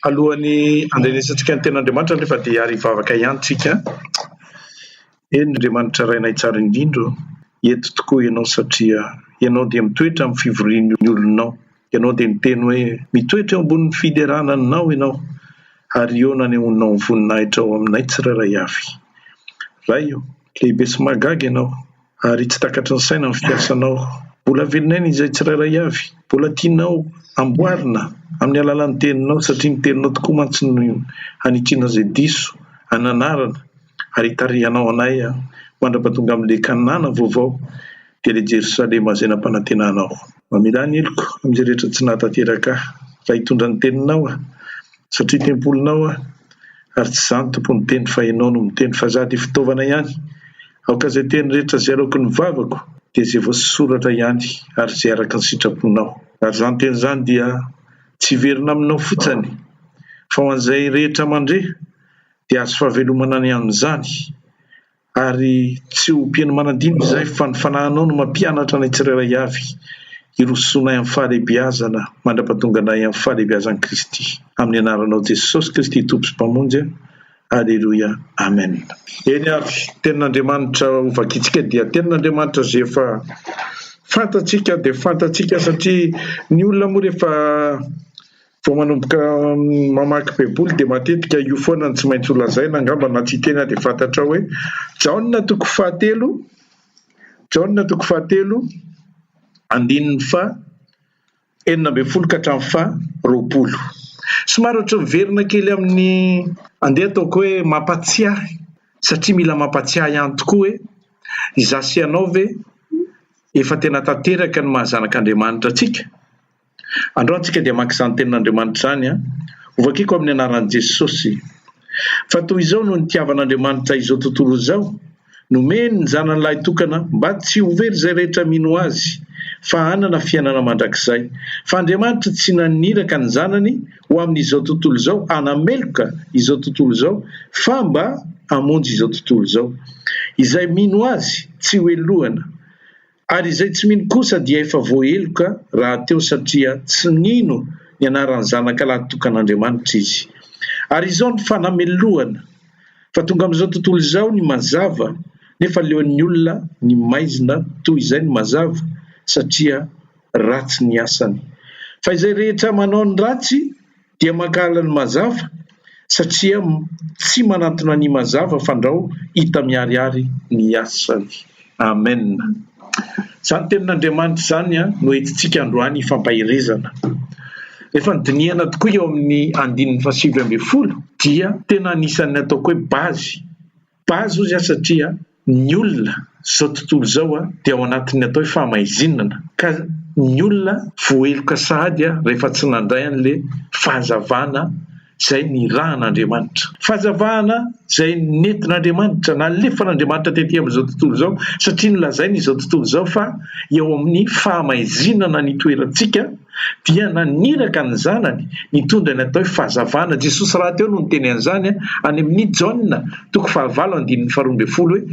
Alohan'ny handrenesantsika ny tenin'Andriamanitra anefa dia hiary hivavaka ihany tsika. Eny Andriamanitra Rainay tsara indrindra ô, eto tokoa Ianao satria Ianao dia mitoetra amin'ny fivorian'ny olonao. Ianao dia niteny hoe mitoetra eo ambonin'ny fiderana Anao Ianao ary eo no anehoanao ny voninahitrao aminay tsirairay avy. Ray ô, lehibe sy mahagaga Ianao. Ary tsy takatry ny saina ny fiasanao. Mbola velon'aina izay tsirairay avy. Mbola tianao amboarina amin'ny alalan'ny teninao satria ny teninao tokoa mantsy no hanitsiana izay diso, hananarana ary hitarihanao anay mandra-pahatonga amin'ilay Kanana vaovao dia ilay Jerosalema izay nampanantenanao. Mamelà ny heloko amin'izay rehetra tsy nahatanteraka ahy raha hitondra ny teninao aho satria tempolinao aho ary tsy izaho no tompon'ny teny fa ianao no miteny fa izaho dia fitaovana ihany Aoka izay teny rehetra izay aloaky ny vavako dia izay voasoratra ihany ary izay araka ny sitraponao. Ary izany teny izany dia tsy hiverina aminao fotsiny, fa ho an'izay rehetra mandre dia hahazo fahavelomana ny amin'izany, ary tsy ho mpihaino manadino izahay fa ny Fanahinao no mampianatra anay tsirairay avy hirosoanay amin'ny fahalehibeazana mandra-pahatonga anay amin'ny fahalehibeazan'i Kristy. Amin'ny anaranao Jesosy Kristy Tompo sy Mpamonjy. Aleloia Amen. Eny ary, tenin'Andriamanitra ho vakintsika dia tenin'Andriamanitra izay efa fantatsika dia fantatsika satria ny olona moa rehefa vao manomboka mamaky baiboly dia matetika io foana no tsy maintsy ho lazaina angamba na tsy hiteny aho dia fantatrao hoe Jaona toko fahatelo Jaona toko fahatelo andininy faha 16 ka hatramin'ny faha 20. Somary ohatran'ny miverina kely amin'ny andeha ataoko hoe mampatsiahy satria mila mampatsiahy ihany tokoa hoe izaho sy ianao ve efa tena tanteraka ny maha zanak'Andriamanitra antsika? Androany tsika dia maka izany tenin'Andriamanitra izany an! Hovakiko amin'ny anaran'i Jesosy. Fa toy izao no nitiavan'Andriamanitra izao tontolo izao, Nomeny ny Zanany lahitokana mba tsy ho very izay rehetra mino Azy, fa hanana fiainana mandrakizay. Fa Andriamanitra tsy naniraka ny Zanany ho amin'izao tontolo izao hanameloka izao tontolo izao, fa mba hamonjy izao tontolo izao. Izay mino Azy tsy hohelohana. Ary izay tsy mino kosa dia efa voaheloka rahateo satria tsy nino ny anaran'ny Zanaka lahitokan'Andriamanitra izy. Ary izao ny fanamelohana, fa tonga amin'izao tontolo izao ny mazava, nefa aleon'ny olona ny maizina toy izay ny mazava, satria ratsy ny asany. Fa izay rehetra manao ny ratsy dia mankahala ny mazava satria tsy manantona ny mazava fandrao hita miharihary ny asany. Amen. Izany tenin'Andriamanitra izany no entintsika androany hifampaherezana. Rehefa nodinihana tokoa eo amin'ny andininy fahasivy ambin'ny folo dia tena anisan'ny ataoko hoe base Base hozy aho satria ny olona zao tontolo izao dia ao anatin'ny atao hoe fahamaizinana ka ny olona voaheloka sahady rehefa tsy nandray an'le fahazavana izay nirahan'Andriamanitra. Fahazavana izay nentin'Andriamanitra, nalefan'Andriamanitra tety amin'izao tontolo izao satria nolazainy izao tontolo izao fa eo amin'ny fahamaizinana ny toerantsika dia naniraka ny Zanany nitondra ny atao hoe fahazavana. Jesosy rahateo no niteny an'izany any amin'ny Jaona toko fahavalo andininy faharoa ambin'ny folo hoe,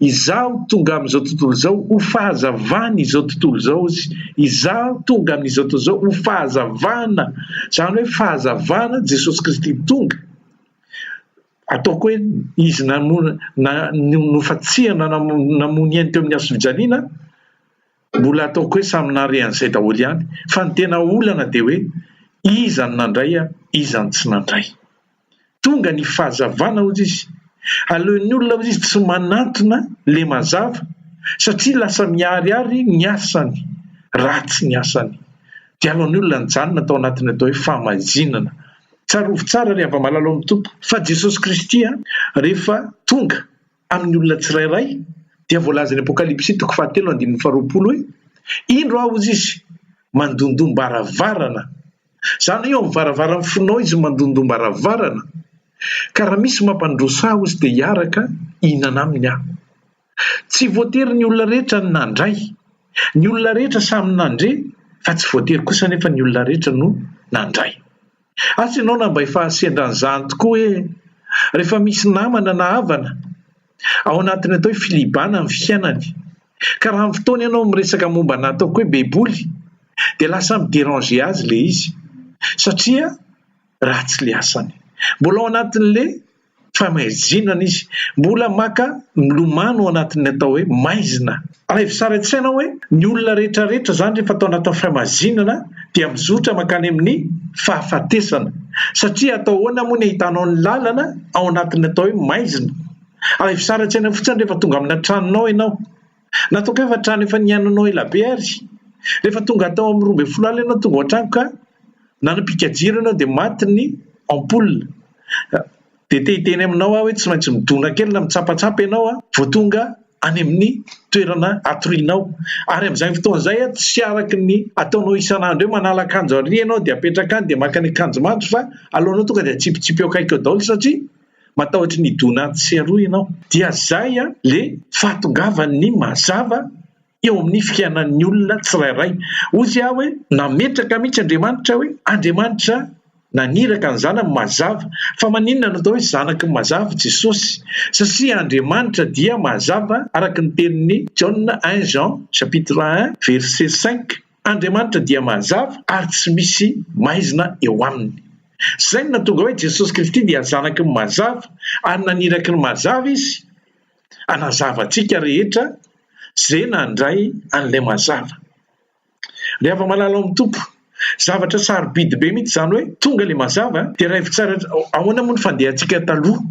Izaho tonga amin'izao tontolo izao ho fahazavan'izao tontolo izao izy. Izaho tonga amin'izao tontolo izao ho fahazavana. Izany hoe fahazavana Jesosy Kristy tonga. Ataoko hoe izy namono, na, nofatsihana namono ainy teo amin'ny hazofijaliana. Mbola ataoko hoe samy nahare an'izay daholo ihany fa ny tena olana dia hoe iza no nandray iza no tsy nandray. Tonga ny fahazavana hozy izy, aleon'ny olona hozy izy tsy manantona le mazava satria lasa miharihary ny asany, ratsy ny asany. Dia aleon'ny olona nijanona tao anatin'ny atao hoe fahamaizinana. Tsarovy tsara ry hava-malala ao amin'ny Tompo fa Jesosy Kristy rehefa tonga amin'ny olona tsirairay dia voalazan'ny Apokalypsy toko fahatelo andininy faharoapolo hoe, Indro aho, hozy izy, mandondom-baravarana. Izany hoe eo amin'ny varavaran'ny fonao izy mandondom-baravarana. Ka raha misy mampandroso ahy, hozy, dia hiaraka hihinana aminy aho. Tsy voatery ny olona rehetra no nandray. Ny olona rehetra samy nandre, fa tsy voatery kosa anefa ny olona rehetra no nandray. Asa ianao na mba efa sendra an'izany tokoa hoe rehefa misy namana na havana ao anatin'ny atao hoe filibana ny fiainany ka raha amin'ny fotoana ianao miresaka momba ny ataoko hoe baiboly dia lasa mi-déranger azy ilay izy satria. Ratsy le asany. Mbola ao anatin'le famaizinana izy. Mbola maka milomano ao anatin'ny atao hoe maizina. Alaivo sary an-tsaina hoe ny olona rehetra rehetra izany rehefa atao anatin'ny famazinana dia mizotra mankany amin'ny fahafatesana. Satria atao ahoana moa ny ahitanao ny lalana ao anatin'ny atao hoe maizina. Alaivo sary an-tsaina fotsiny rehefa tonga amina tranonao ianao. Na ataoko hoe efa trano efa niainanao ela be ary. Rehefa tonga tao amin'ny 12 alina ianao tonga ao an-trano ka nanapika jiro ianao dia maty ny ampoule. Dia te hiteny aminao aho hoe tsy maintsy midona kely na mitsapatsapa ianao vao tonga any amin'ny toerana hatorianao. Ary amin'izay fotoana izay tsy araka ny ataonao isan'andro hoe manala akanjo ary ianao dia apetraka any dia maka ny akanjo mandry fa aleonao tonga dia atsipitsipy eo akaiky eo daholo satria matahotra ny hidona atsy sy aroa ianao. Dia zay le fahatongavan'ny mazava eo amin'ny fiainan'ny olona tsirairay. Hozy aho hoe nametraka mihitsy Andriamanitra hoe Andriamanitra naniraka ny zanany mazava. Fa maninona no atao hoe zanaky ny mazava Jesosy? Satria Andriamanitra dia mazava araka ny tenin'i Jaona un Jean chapitre un verset cinq Andriamanitra dia mazava ary tsy misy maizina eo aminy. Izay no nahatonga hoe Jesosy Kristy dia Zanaky ny mazava ary naniraky ny mazava Izy hanazava antsika rehetra izay nandray an'ilay mazava. Ry hava-malala ao amin'ny Tompo, zavatra sarobidy be mihitsy izany hoe tonga ilay mazava dia raivo tsara ahoana moa ny fandehantsika taloha?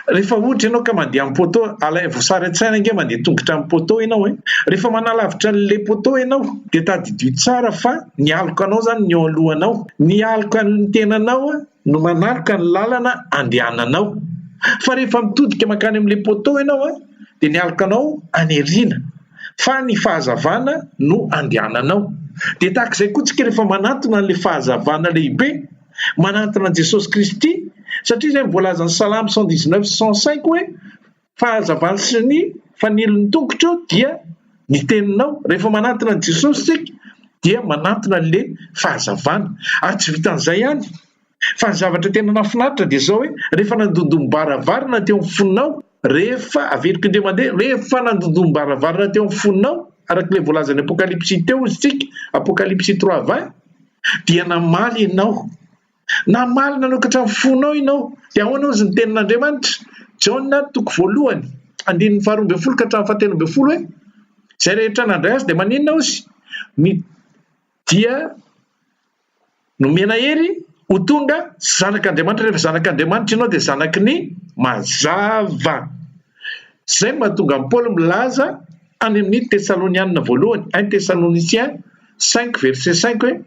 Rehefa ohatra ianao ka mandeha amin'ny poteau, alaivo sary an-tsaina ange mandeha tongotra amin'ny poteau ianao e! Rehefa manalavitra an'ilay poteau ianao dia tadidio tsara fa ny aloka anao izany ny eo alohanao. Ny aloka ny tenanao no manaloka ny lalana andehananao. Fa rehefa mitodika mankany amin'ilay poteau ianao dia ny aloka anao any aoriana fa ny fahazavana no andehananao. Dia tahaka izay koa tsika rehefa manantona an'ilay fahazavana lehibe manantona an'i Jesosy Kristy, satria izay no voalazan'ny Salamo 119 105 hoe, Fahazavany sy ny fanilon'ny tongotro dia ny teninao. Rehefa manantona an'i Jesosy isika dia manantona an'ilay fahazavana. Ary tsy vitan'izay ihany, fa ny zavatra tena nahafinaritra dia izao hoe, rehefa nandondom-baravarana teo amin'ny fonao, rehefa, averiko indray mandeha, rehefa nandondom-baravarana teo amin'ny fonao, araka ilay voalazan'ny Apokalypsy teo isika, Apokalypsy 3 20, Dia namaly ianao. Namaly nanokatra ny fonao ianao. Dia ahoana hozy ny tenin'Andriamanitra? Jaona toko voalohany, andininy faharoa ambin'ny folo ka hatramin'ny fahatelo ambin'ny folo hoe, Izay rehetra nandray azy dia maninona hozy? Ny dia nomena hery ho tonga zanak'Andriamanitra. Rehefa zanak'Andriamanitra ianao dia zanaky ny mazava. Izay no mahatonga an'i Paoly milaza any amin'ny Tesalonianina voalohany, un Thessaloniciens cinq verset cinq hoe,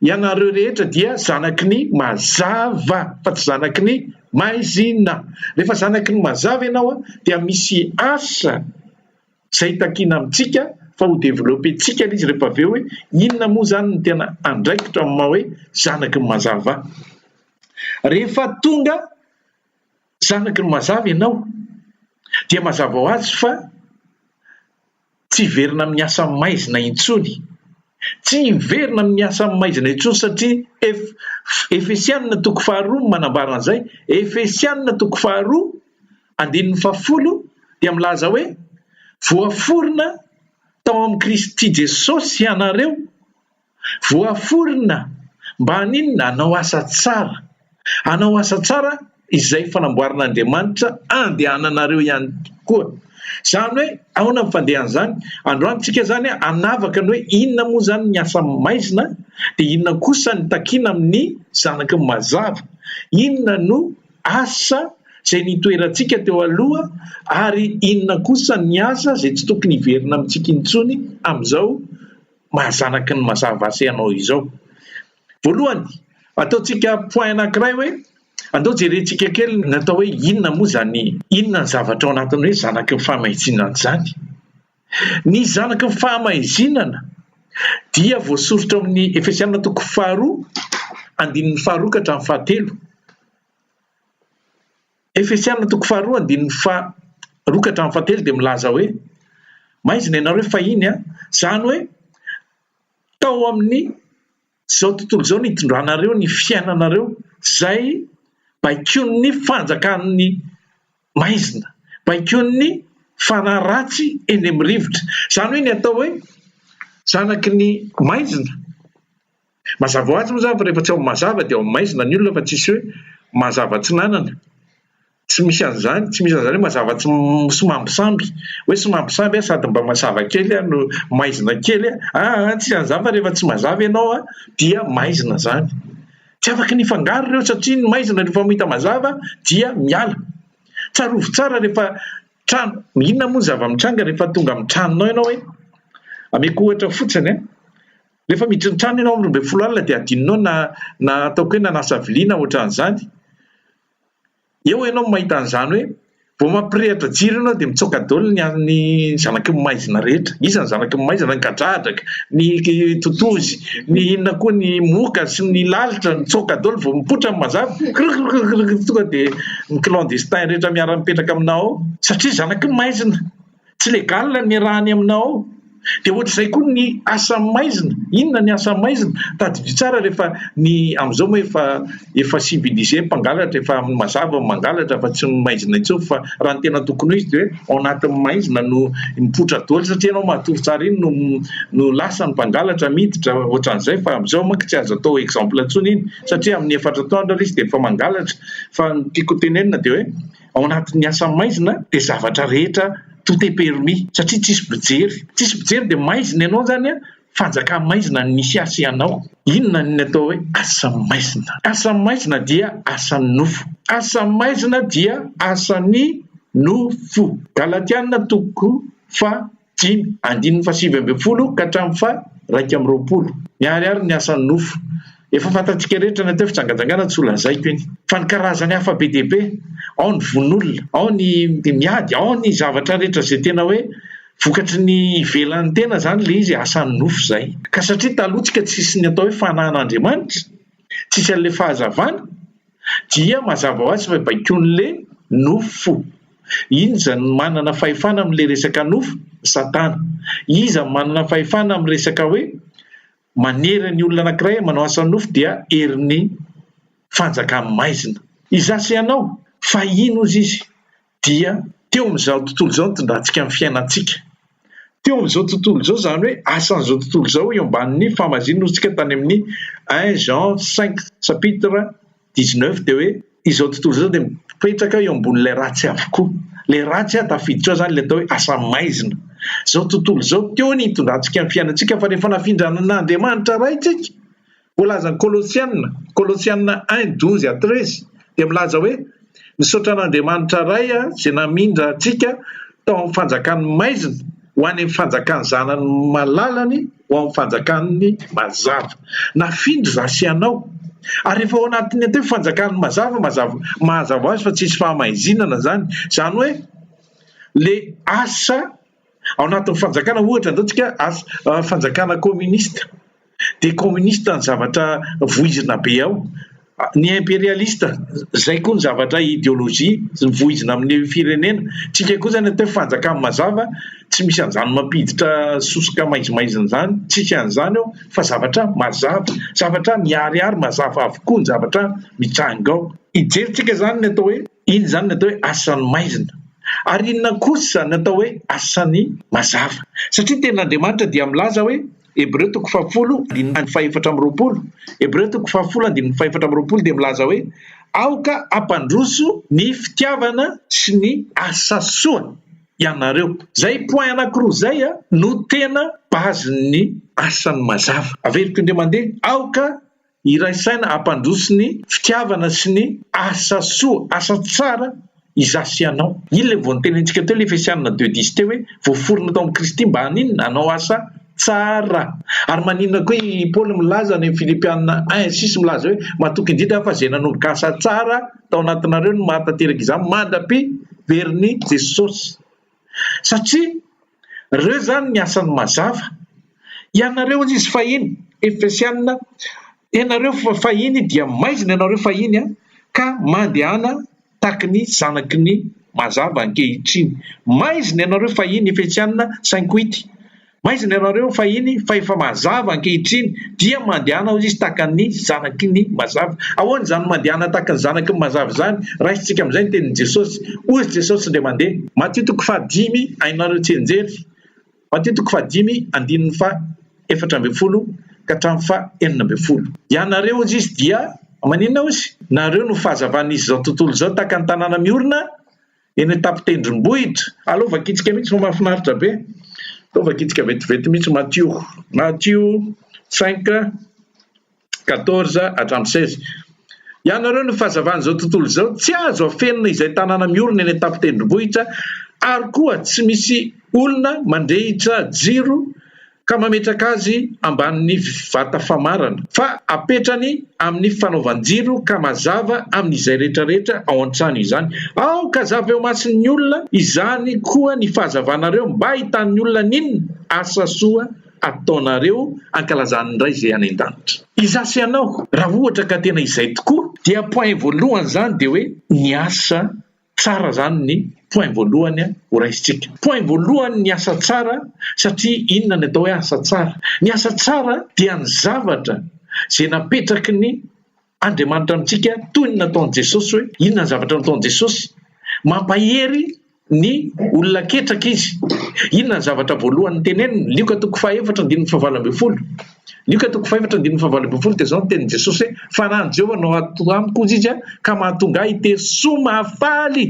Ianareo rehetra dia zanaky ny mazava fa tsy zanaky ny maizina. Rehefa zanaky ny mazava ianao dia misy asa izay takiana amintsika fa ho developper-tsika ilay izy rehefa avy eo hoe inona moa izany no tena andraikitro amin'ny maha hoe zanaky ny mazava ahy. Rehefa tonga Zanaky ny mazava ianao, dia mazava ho azy fa tsy hiverina amin'ny asa maizina intsony. Tsy hiverina amin'ny asa maizina intsony satria Efesianina toko faharoa no manambara an'izay. Efesianina toko faharoa, andininy fahafolo dia milaza hoe, Voaforona tao amin'i Kristy Jesosy ianareo, Voaforona mba haninona? Hanao asa tsara. Hanao asa tsara izay fanamboaran'Andriamanitra andehananareo ihany koa. Izany hoe ahoana ny fandehan'izany? Androany tsika izany hanavaka ny hoe inona moa izany ny asa maizina dia inona kosa ny takiana amin'ny zanaky ny mazava. Inona no asa izay nitoerantsika teo aloha ary inona kosa ny asa izay tsy tokony hiverina amintsika intsony amin'izao maha zanaky ny mazava azy ianao izao. Voalohany, ataontsika point anankiray hoe, andao jerentsika kely ny atao hoe inona moa izany, inona ny zavatra ao anatin'ny hoe zanaky ny fahamaizinana izany. Ny zanaky ny fahamaizinana dia voasoritra ao amin'ny Efesiana toko faharoa, andininy faharoa ka hatramin'ny fahatelo. Efesiana toko faharoa andininy faharoa ka hatramin'ny fahatelo dia milaza hoe, Maizina ianareo fahiny an, izany hoe tao amin'ny izao tontolo izao nitondranareo ny fiainanareo izay baikoin'ny fanjakan'ny maizina, baikoin'ny fanahy ratsy eny amin'ny rivotra. Izany hoe ny atao hoe zanaky ny maizina. Mazava ho azy moa izany fa rehefa tsy ao amin'ny mazava dia ao amin'ny maizina ny olona fa tsisy hoe mazava atsinanana. Tsy misy an'izany, tsy misy an'izany hoe mazava tsy somambisamby. Hoe somambisamby aho sady mba mazava kely aho no maizina kely aho. Aa tsisy an'izany fa rehefa tsy mazava ianao dia maizina izany. Tsy afaka ny hifangaro ireo satria ny maizina rehefa mahita mazava dia miala. Tsarovy tsara rehefa trano, inona moa ny zava-mitranga rehefa tonga amin'ny tranonao ianao hoe, ameko ohatra fotsiny an, rehefa miditra ny trano ianao amin'ny 12 alina dia adinonao na na ataoko hoe nanasa vilia na ohatran'izany, Eo ianao no mahita an'izany hoe vao mampirehitra jiro ianao dia mitsoaka daholo ny an'ny zanaky ny maizina rehetra. Iza ny zanaky ny maizina? Ny kadradraka, ny totozy, ny inona koa, ny moka sy ny lalitra, mitsoaka daholo vao mipoitra ny mazava, krrkrkrk tonga dia ny clandestin rehetra miara-mipetraka aminao ao satria zanaky ny maizina. Tsy légal ny iarahany aminao ao. Dia ohatr'izay koa ny asa maizina. Inona ny asa maizina? Tadidio tsara rehefa ny amin'izao moa efa efa civilisé ny mpangalatra, efa amin'ny mazava ny mangalatra fa tsy ny maizina intsony fa raha ny tena tokony ho izy dia hoe ao anatin'ny maizina no mipoitra daholo satria ianao matory tsara iny no no lasa ny mpangalatra miditra ohatran'izay fa amin'izao manko tsy azo atao exemple intsony iny satria amin'ny efatra atoandro ary izy dia efa mangalatra fa ny tiako tenenina dia hoe Ao anatin'ny asa maizina dia zavatra rehetra tout est permis satria tsisy mpijery. Tsisy mpijery dia maizina ianao izany an, fanjakà maizina no misy ahy sy ianao. Inona ny atao hoe asa maizina? Asa maizina dia asan'ny nofo. Asa maizina dia asan'ny nofo. Galatiana toko faha dimy, andininy faha 19 ka hatramin'ny faha 21. Miharihary ny asan'ny nofo. Efa fantatsika rehetra ny atao hoe fijangajangana tsy ho lazaiko iny. Fa ny karazany hafa be dia be, ao ny vono olona, ao ny miady, ao ny zavatra rehetra izay tena hoe vokatry ny ivelan'ny tena izany ilay izy, asan'ny nofo izay. Ka satria taloha tsika tsisy ny atao hoe fanahin'Andriamanitra, tsisy an'ilay fahazavana, dia mazava ho azy fa baikoin'ilay nofo. Iza no manana fahefana amin'ilay resaka nofo? Satana. Iza no manana fahefana amin'ny resaka hoe manery ny olona anankiray manao asa nofo dia herin'ny fanjakan'ny maizina. Izaho sy ianao, fahiny hozy izy, dia teo amin'izao tontolo izao nitondrantsika ny fiainantsika. Teo amin'izao tontolo izao, izany hoe asan'izao tontolo izao eo ambanin'ny fahamazinana hoy isika tany amin'ny un Jean cinq chapitre dix-neuf dia hoe izao tontolo izao dia mipetraka eo ambonin'ilay ratsy avokoa. Ilay ratsy tafiditra ao izany ilay atao hoe asa maizina. Izao tontolo izao teo ny hitondrantsika ny fiainantsika fa rehefa nafindran'Andriamanitra Ray tsika, voalazan'i Kolosiana, Kolosiana un douze à treize, dia milaza hoe misaotra an'Andriamanitra Ray izay namindra antsika tao amin'ny fanjakan'ny maizina ho any amin'ny fanjakan'ny Zanany malalany ho amin'ny fanjakan'ny mazava. Nafindra izaho sy ianao. Ary rehefa ao anatin'ny atao hoe fanjakan'ny mazava, mazava, mazava ho azy fa tsisy fahamaizinana izany. Izany hoe le asa ao anatin'ny fanjakana, ohatra ataontsika asa fanjakana communiste. Dia communiste ny zavatra voizina be ao. Ny imperialiste, zay koa ny zavatra ideologie voizina amin'ny firenena. Tsika koa zany atao hoe fanjakana mazava, tsy misy an'izany mampiditra sosoka maizimaizina izany, tsisy an'izany ao fa zavatra mazava, zavatra miharihary mazava avokoa ny zavatra mitranga ao. Hijery tsika izany ny atao hoe, iny izany ny atao hoe asan'ny maizina. Ary inona kosa ny atao hoe asan'ny mazava? Satria ny tenin'Andriamanitra dia milaza hoe Hebreo toko fahafolo andininy fahefatra amby roapolo Hebreo toko fahafolo andininy fahefatra amby roapolo dia milaza hoe, Aoka hampandroso ny fitiavana sy ny asa soa ianareo. Izay point anankiroa izay no tena base-n'ny asan'ny mazava. Averiko indray mandeha, aoka Hiray saina hampandroso ny fitiavana sy ny asa soa, asa tsara izaho sy ianao. Iny ilay vao notenenintsika teo ilay Efesianina deux dix teo hoe voaforona tao amin'i Kristy mba haninona? Hanao asa tsara. Ary maninona koa i Paoly milaza any amin'ny Filipianina un six milaza hoe matoky indrindra aho fa izay nanomboka asa tsara tao anatinareo no mahatanteraka izany mandra-piverin'i Jesosy. Satria ireo izany ny asany mazava. Ianareo hozy izy fahiny, Efesiana, ianareo fahiny dia maizina ianareo fahiny an, ka mandehana tahaky ny zanaky ny mazava ankehitriny. Maizina ianareo fahiny, Efesiana cinq huit. Maizina ianareo fahiny fa efa mazava ankehitriny, dia mandehana hozy izy tahaka ny zanaky ny mazava. Ahoana izany mandehana tahaka ny zanaky ny mazava izany? Raisintsika amin'izay ny tenin'i Jesosy. Hozy Jesosy indray mandeha. Matio toko fahadimy, hainareo tsianjery. Matio toko fahadimy, andininy faha 14. ka hatramin'ny faha 16. Ianareo, hozy izy, dia maninona hozy? Nareo no fahazavan'izy izao tontolo izao tahaka ny tanàna miorina eny an-tampon-tendrombohitra. Aleo vakintsika mihitsy fa mahafinaritra be. Aleo vakintsika vetivety mihitsy Matio. Matio cinq, quatorze hatramin'ny seize. Ianareo no fahazavan'izao tontolo izao, tsy azo afenina izay tanàna miorina eny an-tampon-tendrombohitra, ary koa tsy misy olona mandrehitra jiro ka mametraka azy ambanin'ny vata famarana, fa apetrany amin'ny fanaovan-jiro ka mazava amin'izay rehetra rehetra ao an-trano izany. Aoka hazava eo imason'ny olona izany koa ny fahazavanareo mba hahitan'ny olona n'inona asa soa ataonareo ankalazan'ny Ray izay any an-danitra. Izaho sy ianao, raha ohatra ka tena izay tokoa, dia point voalohany izany dia hoe ny asa tsara izany ny point voalohany ho raisintsika. Point voalohany ny asa tsara satria inona ny atao hoe asa tsara? Ny asa tsara dia ny zavatra izay napetraky ny Andriamanitra amintsika toy ny nataon'i Jesosy hoe inona ny zavatra nataon'i Jesosy? Mampahery ny olona ketraka izy. Inona ny zavatra voalohany noteneniny? Lioka toko fahaefatra andininy fahavalo ambin'ny folo. Lioka toko fahaefatra andininy fahavalo ambin'ny folo dia izao ny tenin'i Jesosy hoe Fanahin'i Jehovah no ato amiko hozy izy ka mahatonga ahy hitery soa mahafaly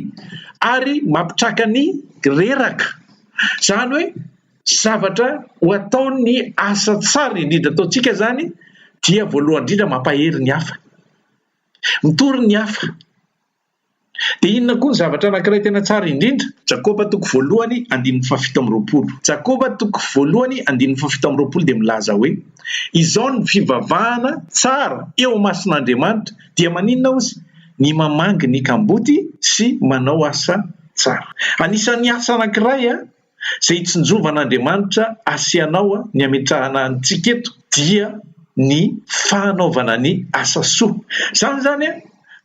ary mampitraka ny reraka. Izany hoe Zavatra ho ataon'ny asa tsara indrindra ataontsika izany dia voalohany indrindra mampahery ny hafa. Mitory ny hafa. Dia inona koa ny zavatra anankiray tena tsara indrindra? Jakoba toko voalohany andininy fahafito amby roapolo. Jakoba toko voalohany andininy fahafito amby roapolo dia milaza hoe, Izao ny fivavahana tsara eo imason'Andriamanitra dia maninona hozy? Ny mamangy ny kamboty sy manao asa tsara. Anisan'ny asa anankiray Izay itsinjovan'Andriamanitra asianao ny ametrahana antsika eto dia ny fanaovana ny asa soa. Izany izany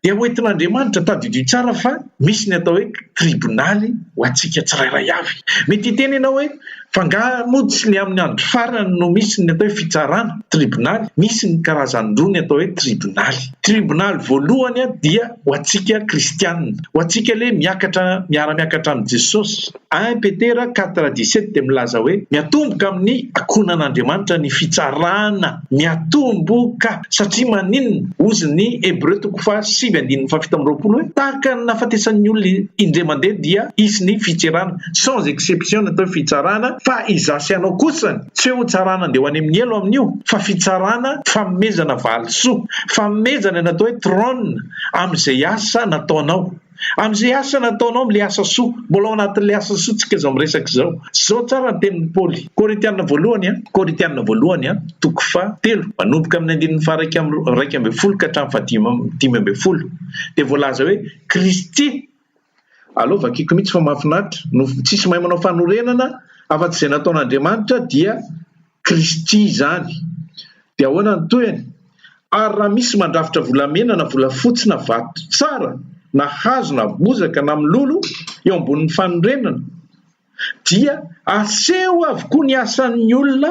dia ho entin'Andriamanitra, tadidio tsara fa misy ny atao hoe tribonaly ho antsika tsirairay avy. Mety hiteny ianao hoe fa angaha moa tsy ny amin'ny andro farany no misy ny atao hoe fitsarana, tribonaly? Misy ny karazany roa ny atao hoe tribonaly. Tribonaly voalohany dia ho antsika kristianina, ho antsika ilay miakatra miara-miakatra amin'i Jesosy. Un Petera quatre dix-sept dia milaza hoe, Miatomboka amin'ny ankohonan'Andriamanitra ny fitsarana. Miatomboka. Satria maninona? Hozy ny Hebreo toko faha sivy andininy faha 27 hoe, Tahaka ny nahafatesan'ny olona indray mandeha dia hisy ny fitserana, sans exception ny atao hoe fitsarana, fa izaho sy ianao kosany, tsy hoe hotsarana andeha ho any amin'ny helo amin'io, fa fitsarana fanomezana valisoa, fanomezana ny atao hoe trône amin'izay asa nataonao. Amin'izay asa nataonao amin'ilay asa soa, mbola ao anatin'ilay asa soa tsika izao miresaka izao. Izao tsara ny tenin'i Paoly. Korintiana voalohany a, Korintiana voalohany a, toko faha telo, manomboka amin'ny andininy faha iraika amby 11 ka hatramin'ny faha 15, dia voalaza hoe Kristy, aleo vakiko mihitsy fa mahafinaritra, no tsisy mahay manao fanorenana afa-tsy izay nataon'Andriamanitra dia Kristy izany. Dia ahoana ny tohiny? Ary raha misy mandrafitra volamena na volafotsy na vato tsara na hazo na bozaka na mololo eo ambonin'ny fanorenana, dia aseho avokoa ny asan'ny olona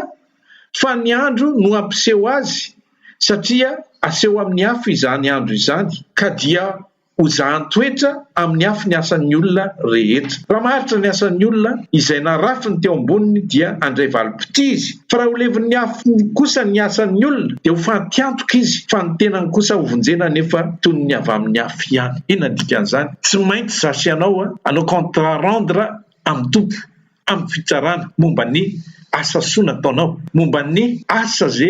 fa ny andro no hampiseho azy, satria aseho amin'ny afo izany andro izany, ka dia Ho zahan-toetra amin'ny afo ny asan'ny olona rehetra. Raha maharitra ny asan'ny olona, izay narafiny teo amboniny dia handray valim-pitia izy. Fa raha ho levin'ny afo kosa ny asan'ny olona, dia ho fantiantoka izy, fa ny tenany kosa hovonjena anefa toy ny avy amin'ny afo ihany. Inona ny dikan'izany? Tsy maintsy za sy ianao hanao compte à rendre amin'ny Tompo. amin'ny fitsarana momba ny asa soa nataonao, momba ny asa ze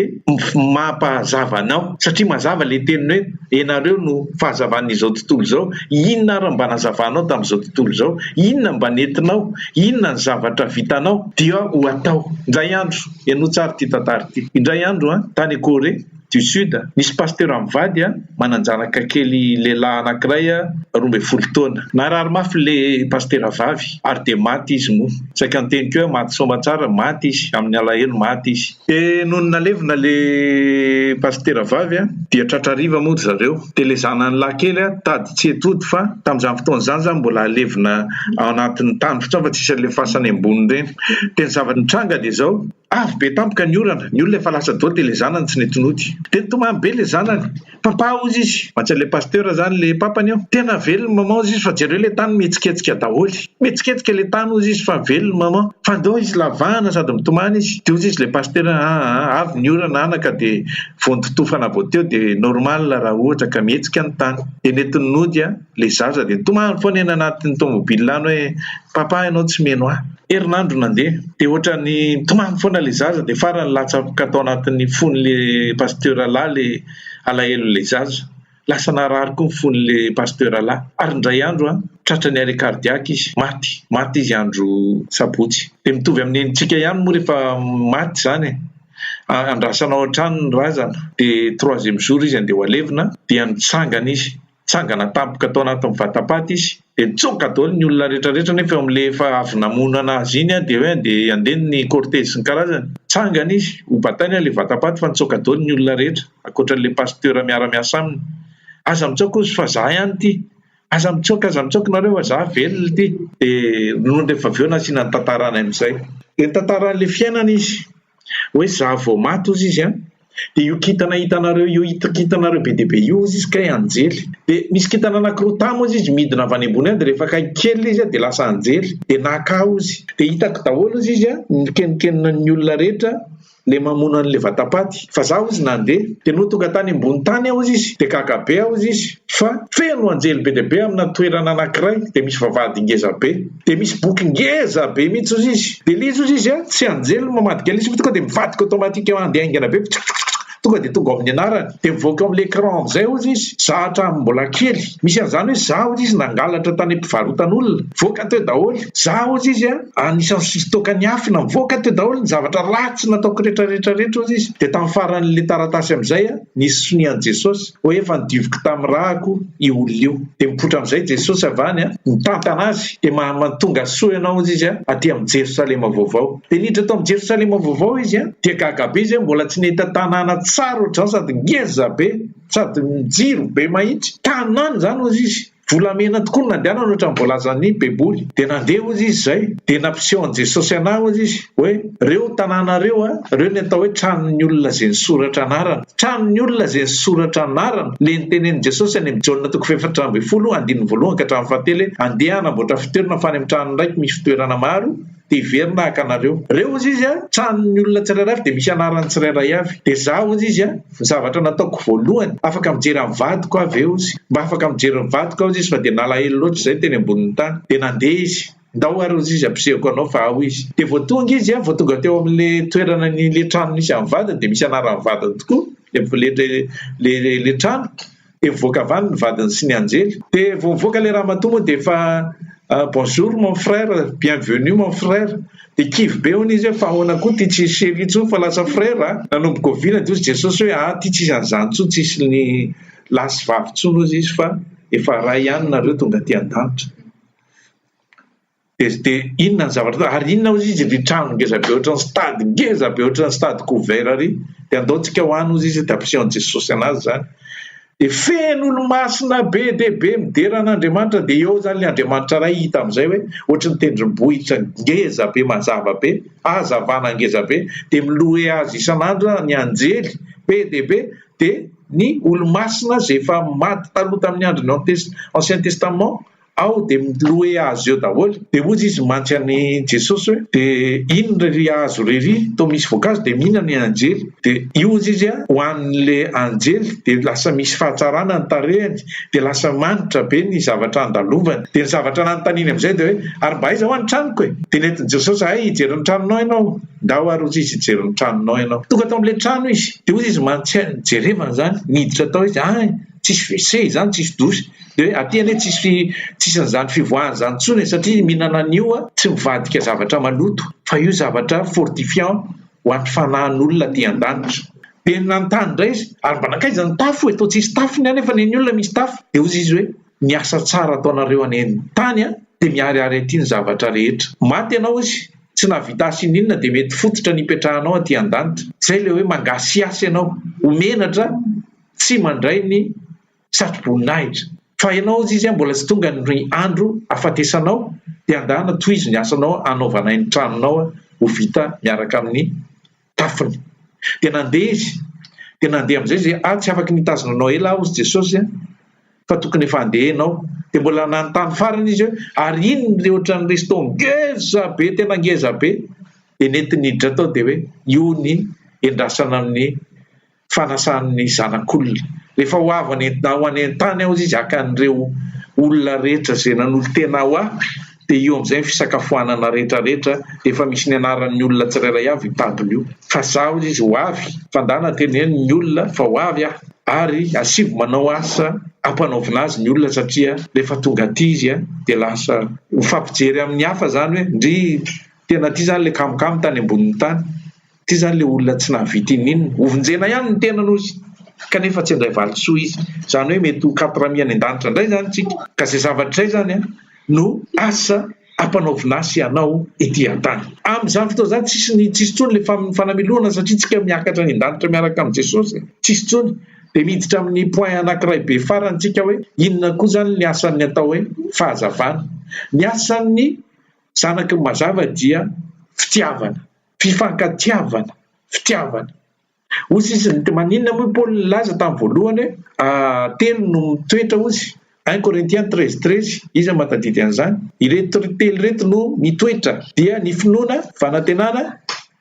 mampahazava anao, satria mazava le teniny hoe ianareo no fahazavan'izao tontolo izao, inona ary mba nazavanao tamin'izao tontolo izao, inona mba nentinao, inona ny zavatra vitanao, dia ho atao. Indray andro, henoy tsara ity tantara ity, indray andro an, tany Corée, du Sud, nisy pasitera mivady manan-janaka kely lehilahy anankiray 12 taona. Narary mafy ilay pasitera vavy ary dia maty izy moa. Saika niteny koa hoe maty soamantsara, maty izy, amin'ny alahelo maty izy. Dia nony nalevina ilay pasitera vavy dia tratra hariva moa ry zareo. Dia ilay zanany lahy kely tady tsy hety hody fa tamin'izany fotoana izany izany mbola alevina ao anatin'ny tany fotsiny fa tsisy an'ilay fasana ambony ireny. Dia ny zava-nitranga dia izao. Avy be tampoka ny orana, ny olona efa lasa daholo dia ilay zanany tsy nety nody. Dia nitomany be ilay zanany. Papa hozy izy, mantsy an'ilay pasteur izany ilay papany eo, tena velona maman hozy izy fa jereo ilay tany mihetsiketsika daholo. Mihetsiketsika ilay tany hozy izy fa velona maman. Fa andao izy lavahana sady mitomany izy. Dia hozy izy ilay pasteur, aa avy ny orana anaka dia vao nototofana vao teo dia normal raha ohatra ka mihetsika ny tany. Dia nentiny nody ilay zaza dia nitomany foana eny anatin'ny tomobile any hoe papa ianao tsy mino ahy. Herinandro nandeha dia ohatran'ny nitomany foana ilay zaza dia farany latsaka tao anatin'ny fon'ilay pasteur lahy ilay alahelon'ilay zaza. Lasa narary koa ny fon'ilay pasteur lahy. Ary indray andro an, tratran'ny arrêt cardiaque izy, maty. Maty izy andro sabotsy. Dia mitovy amin'ny nenintsika ihany moa rehefa maty izany e. Andrasana ao an-trano ny razana. Dia troisième jour izy andeha ho alevina dia nitsangana izy. Nitsangana tampoka tao anatin'ny vatapaty izy dia nitsoaka daholo ny olona rehetra rehetra nefa eo amin'ilay efa avy namono anazy iny dia hoe andeha handeha ny cortège sy ny karazany. Nitsangana izy, hobatainy ilay vatapaty fa nitsoaka daholo ny olona rehetra ankoatran'ilay pasteur miara-miasa aminy. Aza mitsoaka hozy fa za ihany ity. Aza mitsoaka, aza mitsoaka nareo fa za velona ity. Dia nony rehefa avy eo nasiana ny tantarany amin'izay. Dia nitantaran'ilay fiainana izy. Hoe za vao maty hozy izy an! Dia io kintana hitanareo io hitanareo be dia be io hozy izy kay anjely. Dia misy kintana anakiroa tamy hozy izy midina avy any ambony any dia rehefa kay kely izy dia lasa anjely. Dia naka ahy hozy. Dia hitako daholo hozy izy an, nikenokenona ny olona rehetra le mamono an'le vatapaty. Fa za hozy nandeha. Dia nony tonga tany ambony tany aho hozy izy dia gaga be aho hozy izy fa feno anjely be dia be amina toerana anakiray dia misy vavahady ngeza be. Dia misy boky ngeza be mihitsy ozy izy. Dia ilay izy ozy izy an, tsy anjely no mamadika an'ilay izy fa tonga dia mivadika automatique mandeha haingana be, tonga dia tonga ao amin'ny anarany. Dia mivoaka eo amin'ilay écran amin'izay ozy izy, za hatramin'ny mbola kely. Misy an'izany hoe za ozy izy nangalatra tany am-pivarotan'olona, mivoaka teo daholo. Za ozy izy an, anisan'ny sisitoaka niafina, mivoaka teo daholo ny zavatra ratsy nataoko rehetra rehetra rehetra ozy izy. Dia tamin'ny faran'ilay taratasy amin'izay an, nisy sonian'i Jesosy hoe efa nodioviko tamin'ny rako io olona io. Dia mipoitra amin'izay Jesosy avy any mitantana azy dia mahatonga soa ianao hozy izy aty amin'ny Jerosalema vaovao. Dia niditra tao amin'ny Jerosalema vaovao izy dia gaga be izy hoe mbola tsy nahita tanàna tsara ohatr'izany sady ngeza be sady jiro be mahitsy. Tanàna izany hozy izy. Volamena tokoa no nandehanany ohatran'ny voalazan'ny baiboly. Dia nandeha hozy izy izay, dia nampiseho an'i Jesosy anah hozy izy hoe, reo tanàna reo a, reo ny atao hoe tranon'ny olona izay nisoratra anarana. Tranon'ny olona izay nisoratra anarana. Ilay notenenin'i Jesosy any amin'ny Jaona toko faha-14 andininy voalohany ka hatramin'ny fahatelo hoe, andeha hanamboatra fitoerana fa any amin'ny tranon'ny Raiko misy fitoerana maro, dia hiverina haka anareo. Reo hozy izy a, tranon'ny olona tsirairay avy dia misy anarany tsirairay avy. Dia za hozy izy a, ny zavatra nataoko voalohany, afaka mijery an'ny vadiko aho ve hozy? Mba afaka mijery ny vadiko aho hozy izy fa dia nalahelo loatra izay teny ambonin'ny tany. Dia nandeha izy. Ndao ary hozy izy ampisehoko anao fa ao izy. Dia vao tonga izy a, vao tonga teo amin'ilay toerana ny ilay trano nisy an'ny vadiny dia misy anaran'ny vadiny tokoa, ilay ilay ilay trano. Dia mivoaka avy any ny vadiny sy ny anjely. Dia vao mivoaka ilay ramatoa moa dia efa bonjour mon frère, bienvenue mon frère. Dia kivy be hono izy hoe fa ahoana koa ity tsisy chérie intsony fa lasa frère a. Nanomboka oviana dia hozy Jesosy hoe ah ity tsisy an'izany intsony, tsisy ny lahy sy vavy intsony hozy izy fa efa ray ihany nareo tonga aty an-danitra. Dia dia inona ny zavatra atao? Ary inona hozy izy ry trano ngeza be ohatran'ny stade ngeza be ohatran'ny stade couvert ary? Dia andao tsika ho any hozy izy dia ampiseho an'i Jesosy anazy izany. Dia feno olomasina be dia be midera an'Andriamanitra dia eo izany ilay Andriamanitra Ray hita amin'izay hoe ohatry ny tendrombohitra ngeza be mazava be, hazavana ngeza be, dia mi-louer azy isan'andro ny anjely be dia be dia ny olomasina izay efa maty taloha tamin'ny andron'ny Ancien Testament ao dia mi-louer azy eo daholo, dia hozy izy mantsy an'i Jesosy hoe dia inona ry hazo rery toa misy voankazo dia mihinana ny anjely, dia io hozy izy ho an'le anjely dia lasa misy fahatsarana ny tarehiny dia lasa manitra be ny zavatra andalovany, dia ny zavatra nanontaniany amin'izay dia hoe ary mba aiza hoa ny tranoko e? Dia nentin'i Jesosy hay hijery ny tranonao ianao, ndao ary hozy izy hijery ny tranonao ianao. Tonga tao amin'ilay trano izy dia hozy izy mantsy jerevana izany, niditra tao izy, hay tsisy WC izany, tsisy douche. Dia hoe aty anie tsisy tsisy an'izany fivoahana izany intsony e, satria mihinana an'io tsy mivadika zavatra maloto fa io zavatra fortifiant ho an'ny fanahin'olona aty an-danitra. Dia nanontany indray izy, ary mba nankaiza ny tafo e, toa tsisy tafo ny any fa ny an'ny olona misy tafo. Dia hozy izy hoe, ny asa tsara ataonareo any an-tany dia miharihary aty ny zavatra rehetra. Maty ianao hozy, tsy nahavita asa ininona dia mety fototra ny hipetrahanao aty an-danitra. Izay ilay hoe mangasihasy ianao, ho menatra tsy mandray ny satroboninahitra. Fa ianao hozy izy mbola tsy tonga ny andro hafatesanao dia andana tohizo ny asanao hanaovanay ny tranonao ho vita miaraka amin'ny. tafiny. Dia nandeha izy, dia nandeha amin'izay izy, ah tsy afaky nitazona anao ela aho hozy Jesosy a, fa tokony efa handeha ianao. Dia mbola nanontany farany izy hoe ary inona ilay ohatran'ny resto ngeza be, tena ngeza be. Dia nentiny niditra tao dia hoe io ny endrasana amin'ny fanasan'ny Zanak'olona. Rehefa ho avy any ho any an-tany aho hozy izy haka an'ireo olona rehetra izay nanolo-tena ho ahy, dia io amin'izay ny fisakafoanana rehetra rehetra, dia efa misy ny anaran'ny olona tsirairay avy io table io. Fa za hozy izy ho avy, fa ndana teneno ny olona fa ho avy aho, ary asivo manao asa ampanaovina azy ny olona satria rehefa tonga aty izy dia lasa mifampijery amin'ny hafa izany hoe ndry tena aty izany ilay kamokamo tany ambonin'ny tany. Ity izany ilay olona tsy nahavita ininona. Hovonjena ihany ny tenany hozy, kanefa tsy handray valisoa izy. Izany hoe mety ho quatre mi any an-danitra indray izany isika. Ka izay zavatra izay izany no asa ampanaovina ahy sy ianao ety an-tany. Amin'izany fotoana izany tsisy ny tsisy intsony ilay fanamelohana satria tsika miakatra any an-danitra miaraka amin'i Jesosy. Tsisy intsony. Dia miditra amin'ny point anankiray be farany tsika hoe inona koa izany ny asan'ny atao hoe fahazavana. Ny asan'ny zanaky ny mazava dia fitiavana. Fifankatiavana, fitiavana. Hoy sisa, maninona moa i Paoly nilaza tamin'ny voalohany hoe telo no mitoetra hozy, un Corinthiens 13 13, iza no mahatadidy an'izany? Ireto telo ireto no mitoetra, dia ny finoana, fanantenana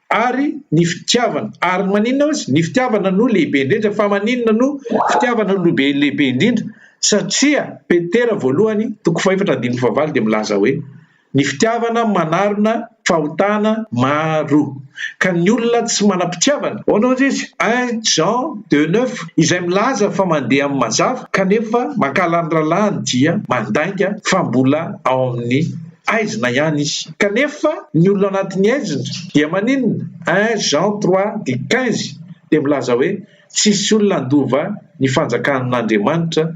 ary ny fitiavana. Ary maninona hozy? Ny fitiavana no lehibe indrindra. Fa maninona no fitiavana no lehibe indrindra? Satria Petera voalohany toko fahefatra andininy fahavalo dia milaza hoe, Ny fitiavana manarona fahotana maro. Ka ny olona tsy manam-pitiavana, ahoana hozy izy? Un Jean deux neuf, izay milaza fa mandeha amin'ny mazava kanefa mankahala ny rahalahiny dia mandainga fa mbola ao amin'ny haizina ihany izy. Kanefa ny olona anatin'ny haizina dia maninona? Un Jean trois dix quinze dia milaza hoe tsisy olona handova ny fanjakan'Andriamanitra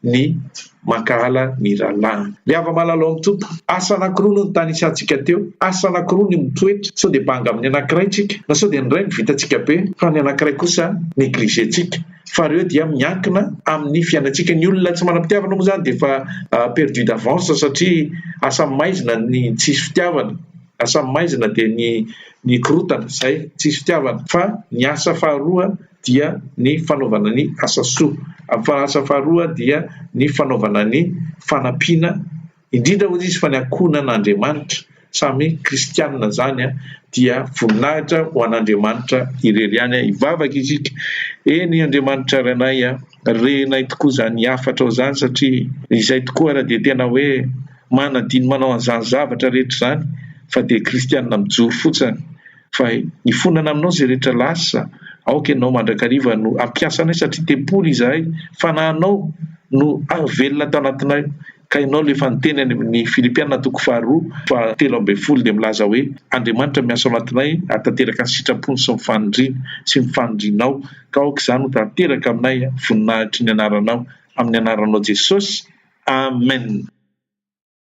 ny mankahala ny rahalahiny. Ry hava-malala ao amin'ny Tompo, asa anankiroa no notanisantsika teo, asa anankiroa ny mitoetra, sao dia banga amin'ny anankiray tsika, na sao dia ny iray no vitantsika be, fa ny anankiray kosa negliger-tsika, fa ireo dia miankina amin'ny fiainantsika. Ny olona tsy manam-pitiavana moa izany dia efa perdu d'avance satria asa maizina ny tsisy fitiavana, asa maizina dia ny ny korontana, izay, tsisy fitiavana. Fa ny asa faharoa dia ny fanaovana ny asa soa. Fa asa faharoa dia ny fanaovana ny fanampiana, indrindra hozy izy fa ny ankohonan'Andriamanitra, samy kristianina izany dia voninahitra ho an'Andriamanitra irery ihany. Hivavaka isika, Eny Andriamanitra Rainay a, renay tokoa izany hafatrao izany satria izay tokoa ary dia tena hoe manadino manao an'izany zavatra rehetra izany fa dia kristianina mijoro fotsiny. Fa hifonana aminao izay rehetra lasa, aoka ianao mandrakariva no hampiasa anay satria tempoly izahay, fanahinao no velona ato anatinay, ka ianao ilay efa niteny any amin'ny Filipiana toko faharoa faha 13 dia milaza hoe Andriamanitra miasa ao anatinay hahatanteraka ny sitrapony sy ny faniriany sy ny fanirianao, ka aoka izany ho tanteraka aminay voninahitry ny anaranao, amin'ny anaranao Jesosy, Amen.